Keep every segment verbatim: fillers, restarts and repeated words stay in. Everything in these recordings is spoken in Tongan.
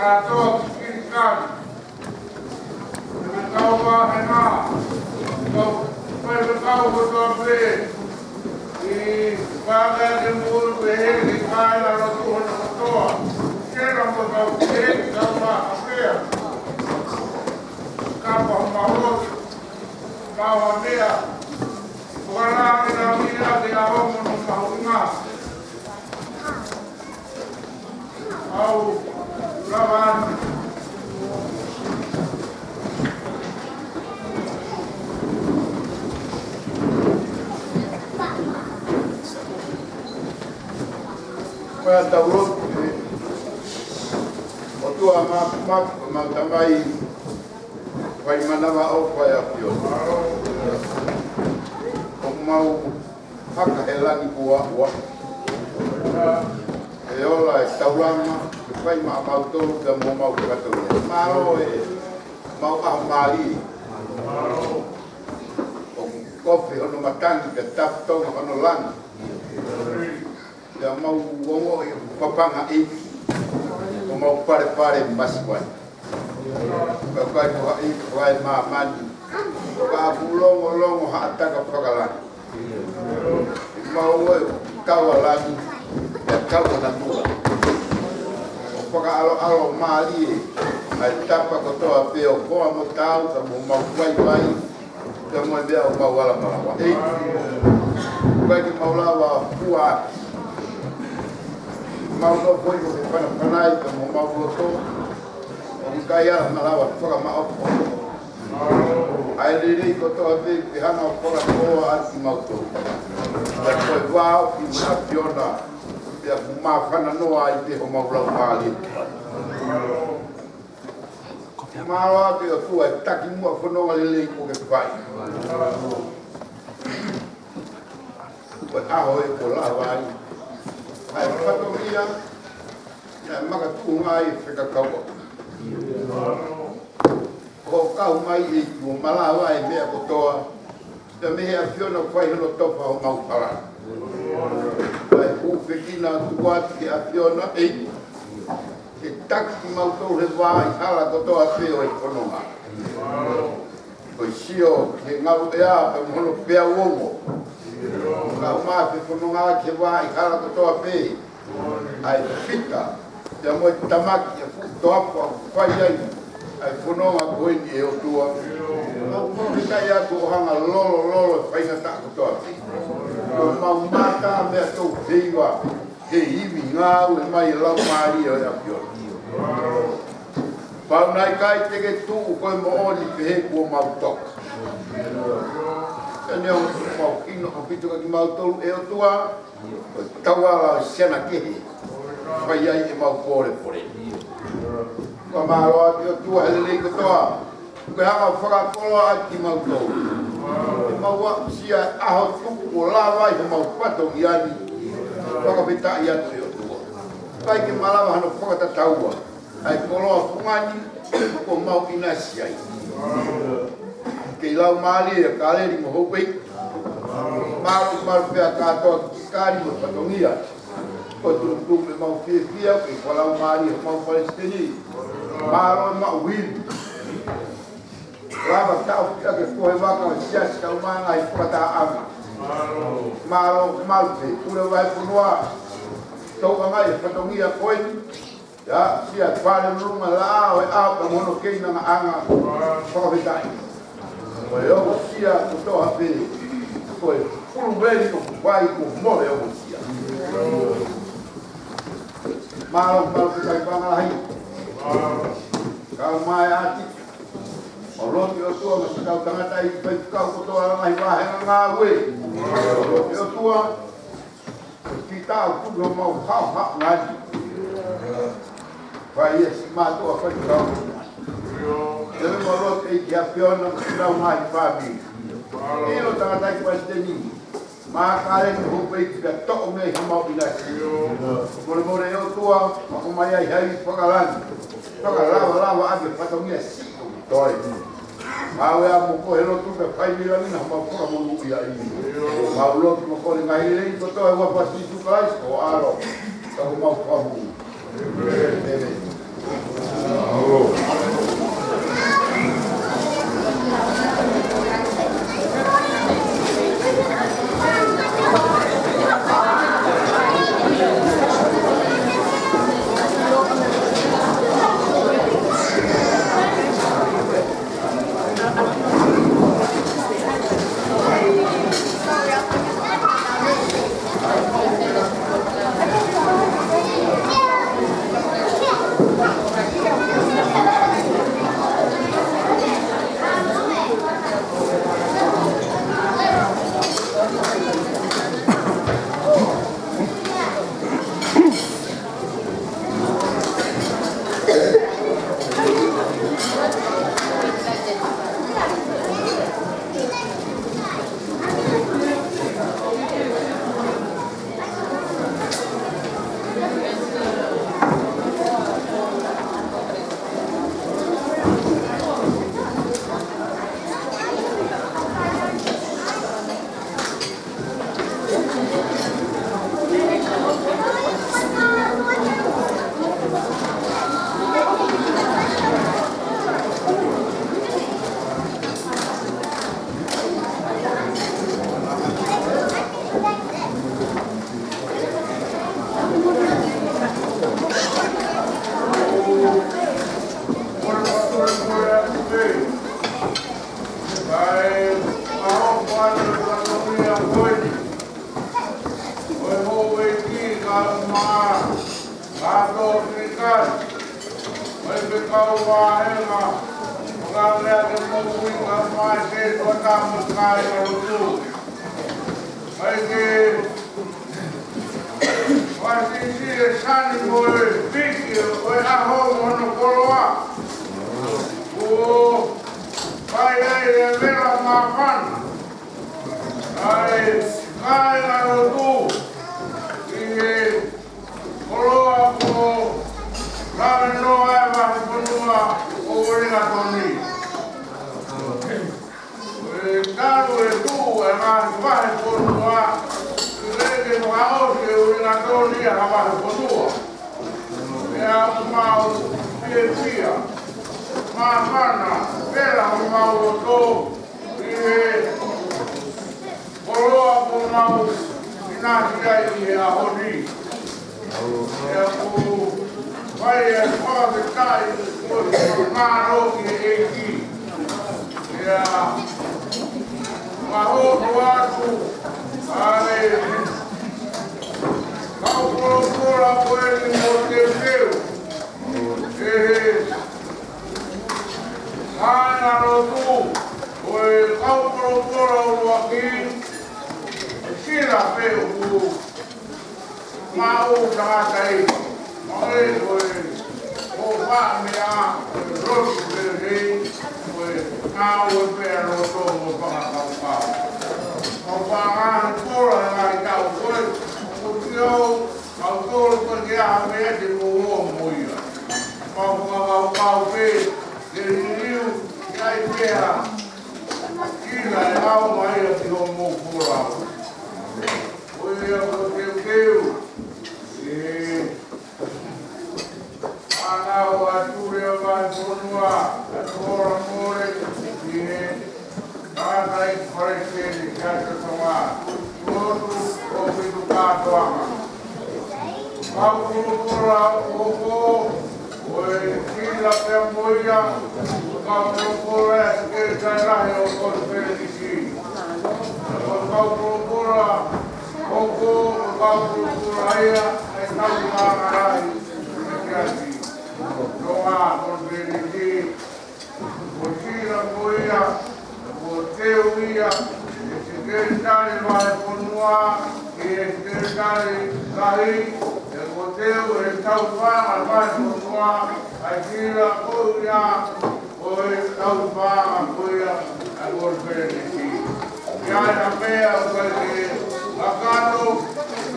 Ka tō ki kani. Kau a he ngā. Kau, kau, kau kotoa pē. ʻI pānga te mulu pē he ki kāinga lotu hono kotoa. Kera mo kau pē, kau a hapea. Kapa mau lotu. Mau a mea. Wala ke nau ina ke a homo no mahuʻinga. Au, lava atu. Pea tau lotu, ʻOtua Māfimafi, mau Tamai, fai manavaʻofa ʻa e ʻAfiona. ʻOku mau haka he langi kuo ʻauha. ʻE ola e taulanga, fai maʻamautolu pea mo homau kātoa. Mālō e mau ʻaho mālie. ʻOku kofe hono matangi pea tapu tonga hono langi. Pea mau ongoʻi ʻoku papanga ʻEiki. ʻOku mau palepale masiwai. Ka ʻikai ko haʻi ko e māmani. Ka ʻoku longolongo ha ʻataka fakalangi. ʻOku mau ʻoku tau ʻa langi, pea tau ʻa natula. ʻOku fakaʻaloʻalo mālie ʻa e tapa kotoa pē ʻo hoa mo taau ka mo mau vaivai. Ka mo e meʻa ʻoku mau ala malava. ʻEiki, ʻoku ʻikai ke mau lava ʻo fua ʻaki. Mau nofo ʻi he fanafanai ka mo mau loto. ʻOku ʻikai ala malava fakamaʻopoʻopo. ʻA e lelei kotoa pē ke hanga ʻo fakakoloa ʻaki kimautolu. Pea ko e vā ʻoku ʻi he ʻAfiona. Pea ʻoku māfana noa ai pē homau laumālie. Mālō atu ʻe ʻOtua e taki muʻa fononga lelei kuo ke fai. Ko e ʻaho ē kuo lava ai ʻa e fatongia, naʻe makatuʻunga ai e fekakau ʻo hoʻo kau mai ʻEiki ʻo malava e meʻa kotoa, pea mei he ʻAfiona ʻoku fai hono tofa homau hala. Kae hūfekina atu ki he ʻAfiona ʻEiki, ke taki kimautolu he vaʻa hala kotoa pē ʻo e fononga. Ko e sio ki he ngaluʻea pea mo hono peau ongo. Ka ʻoku mau fefononga ki he vaʻa hala kotoa pē. ʻA e fita, pea mo e tamaki e fuʻu toafa ʻoku fai ai ʻa e fononga ko eni ʻe ʻOtua. Mau, mau ʻikai atu ʻo hanga lolo, lolo e faingataʻa kotoa. Ko mau mata meʻa tau feiva, he ivi ngāue mai e Laumālie ʻo e ʻAfiona. Pau naʻe ʻikai te ke tuʻu ko e moʻoni pehē kuo mau toka. Pea neongo ʻoku mau ʻino ʻaupito kiate kimautolu ʻe ʻOtua, ko e tauala ʻo e siana kehe, fai ai ʻemau pōlepole. Ka mālō atu ʻOtua he lelei kotoa, ko e hanga ʻo fakakoloa ʻaki kimautolu. ʻEmau aʻusia ʻa e ʻaho tuku ʻo lava ai homau fatongia ni, fakafetaʻi atu ʻe ʻOtua. ʻIkai ke malava hano fakatataua ʻa e koloa fungani kuo mau ʻinasi ai. Kei laumālie ʻa Kaleli mo Houʻeiki. Mālō, mālō pea kātoa ki Kali mo fatongia. Ko e tumutumu ʻemau fiefia, kei ko laumālie homau palesiteni. Mālō e maʻu wili. Lava tau pia ke ko e vaka ʻo e siasi kae ʻumaʻā e fakatahaʻanga. Mālō, mālō pē, pule vahefonua. Tau ʻange e fatongia ko eni. ʻIa, sia fale lulunga la, ʻo e ʻao ka mo hono keinangaʻanga. Fakafetaʻi. Ko e ʻohosia kotoa pē. Ko e fuluveli ʻoku fai kuo mole ʻohosia. Mālō, mālō pē kai pangalahi. Kau mai ati. ʻO lotu ʻOtua mo e kau tangata ʻi he faifekau kotoa ngaahi vāhenga ngāue. ʻO lotu ʻOtua, ʻo fita ʻo tuku homau haʻohaʻo ngani. Fai e si mātuʻa faifekau. Te me mo lotu ʻEiki ʻAfiona mo e lau ngaahi fāmili. ʻIlo tangataʻeiki palesiteni, Makaleke Hupei, pea toʻo mei ai homau ʻinasi. Molemole ʻOtua, ʻoku ʻomai ai ha ivi fakalangi, fakalavalava ʻaki e fatongia siʻi ʻoku toe. Mau ʻea mo ko e lotu ke fai mei langi na homau fakamonūʻia ʻi. Mau lotu mo kole ngaahi lelei kotoa ʻi he huafa ʻo Sīsū Kalaisi ko ho ʻAlo, ka ko homau Fakamoʻui. Mai ke fakasisile Sani mo e piki ʻo e ʻaho mo hono koloa. Kuo fai ai e vela māfana ʻa e kāingalotu ʻi he koloa kuo lave noa e vahefonua ʻo ʻUlingatoni. ʻE talu e tuʻu e ngaahi vahefonua, ʻikai ke fakaʻosi e ʻUlingatoni ʻi ha vahefonua. Pea ʻoku mau fiefia, māfana, vela homau loto ʻi he koloa kuo mau ʻinasi ai ʻi he ʻaho ni. Pea ʻoku fai e fakafetaʻi mo e mālō ki he ʻEiki. Pea ʻoku hoko atu ʻa e kau folofola ko eni mo teuteu ʻe he kāingalotu ʻo e kau folofola ʻuluaki, Sila Peʻu. Mau tangata i, mau e ko e, ko e faʻameʻa, ko e lotu lelei, ko e ngāue pē ʻa loto mo fakakaukau. Mau faʻa ngaahi kola he ngaahi taʻu ko ē, ko e kiau, mau tolo ko e ke aha mea te mo o mo ia. Mau fakakaukau pē, ke liliu, ʻi ai pē ha, kila e au mai ʻa ki hoʻomou kola. Ko ia ko teuteu, ʻe, ʻa e ngāue ʻa e Tuʻi vahefonua, ʻa e Kōlomu mole, ʻi he tangataʻeiki palesiteni ʻa e Siasi ʻo Tonga, Tuʻi Lotu ʻo Fitukātoanga. Kau folofola ʻoku hoko, ko e Sila pea mo ia, kau folofola ʻa e Sekelitali Lahi ʻo e Konifelenisi. Kau folofola ʻoku hoko, kau folofola ia ʻa e Tauʻatāina ʻa e Siasi ʻo Tonga Konifelenisi. Ko Sila ko ia, kuo teu ia ʻe he Sekelitali Vahefonua, ʻi he Sekelitali Lahi, pea kuo teu ʻe he Tauʻatāina Vahefonua ʻa Sila ko ia, ko e Tauʻatāina ko ia ʻa e Konifelenisi. ʻA e meʻa ʻoku ʻikai ke kakato,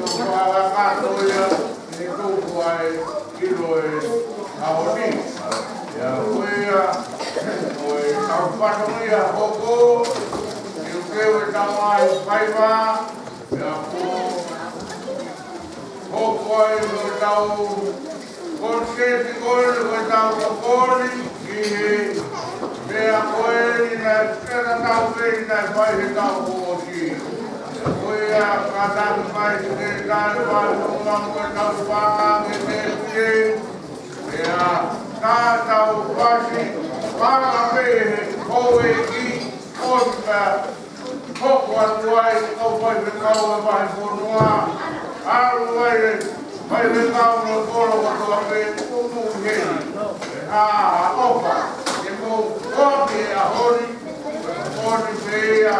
ʻoku ʻikai ke kakato ia, ʻi he tupu ai ʻilo e ʻaho ni. Pea ko ia, ko e tau fatongia hoko, ke u keu e tau ai faiva, pea ko hoko ai ko e tau konseti ko eni ko e tau tokoni ki he meʻa ko eni naʻe fena tau pē naʻe fai he tau kuo ʻosi. Ko ia kātaki mai ki he tau fānau mo e tau fānau ke te pie. Pea tā tau fasi, pāka pē he houʻeiki, ʻosi pea hoko atu ai, kau faifekau e vahefonua, ʻalu ai e faifekau mo e kolo kotoa pē, kumu heni. ʻA, ʻofa, ke mou kopi e ʻaho ni, kopi pē ia,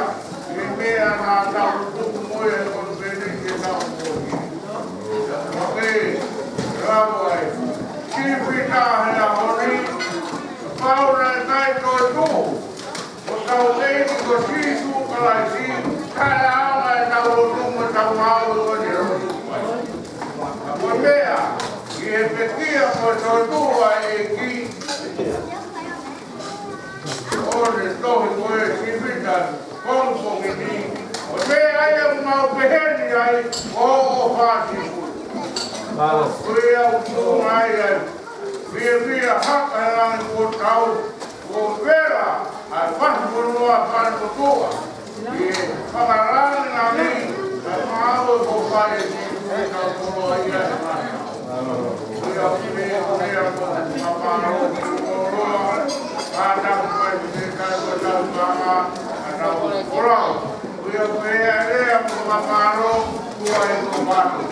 ke meʻa naʻa tau tuku mo ia, kopi pē ni ke tau kopi. Oke, bravo ai. Sīpinga he ʻaho ni, pau naʻe ʻikai toe tuʻu. Ko hotau ʻEiki ko Sīsū Kalaisi, kae ʻaonga ʻetau lotu mo ʻetau ngāue ko eni. Ka ko e meʻa, ʻi he pekia ko e toetuʻu ʻa e ʻEiki, ʻo ne tohi ko e sīpinga, pongipongi ni, ko e meʻa ia ʻoku mau pehē ni ai, ʻo ʻofa atu. Mālō. Ko ia ʻoku tuʻu mai ai, fiefia haka e langi kuo tau, kuo vela ʻa e vahefonua fale motuʻa. ʻI he fakalangilangi, ʻa e mau e ko fai e siʻi tau koloa ia e mana. Ko ia ʻoku pehē ko ia ko e fakamālō ki he koloa, kātaki mai ki he kai ko tau mama, ʻa tau koloa. Ko ia ʻoku pehē ʻa e lea ko e fakamālō, kuo ʻai ko manu.